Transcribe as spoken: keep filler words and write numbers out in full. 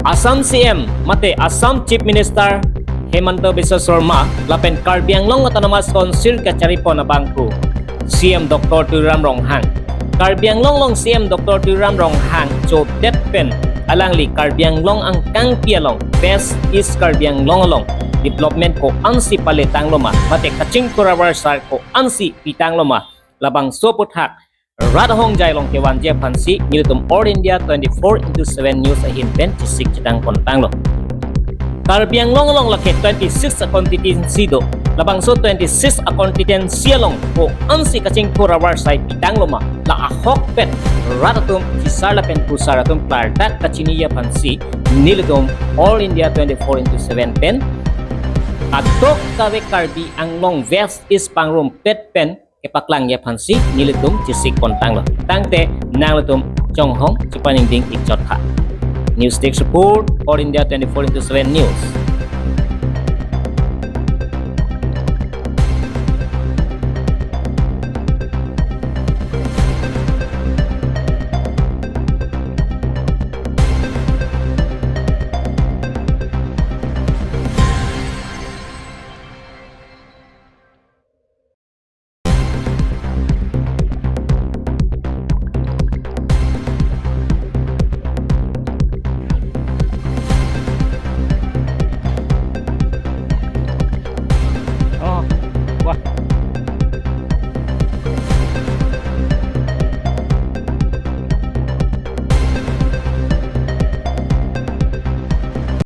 Assam C M mate Assam Chief Minister Himanta Biswa Sarma lapen Karbi Anglong Autonomous Council kacharipon abangphu C M Doctor Tuliram Ronghang. Karbi Anglong along C M Doctor Tuliram Ronghang chodet pen alangli Karbi Anglong angkangpi along West East Karbi Anglong along development ko-ansi pale tanglo ma mate kachingthur avarsai ko-ansi pi tanglo ma, labangso aphuthak rat ahongjai along kevanji aphansi nelitum All India twenty-four into seven News ahin pen chesik chetangpon tanglo. Karbi Anglong along lake twenty-six a constituency do. Labangso twenty-six a constituency along ko-ansi kachingthur avarsai pi tanglo ma, la ahokpet rat atum, phisar lapen phusar atum klardak kachiniji aphansi nelitum All India twenty-four into seven pen kadokave Karbi Anglong West East pangrumpet pen kepaklangji aphansi nelitum chesikpon tanglo. Tangte nanglitum chonghong chepaningding ikchot tha. News Desk Report, All India twenty-four into seven News.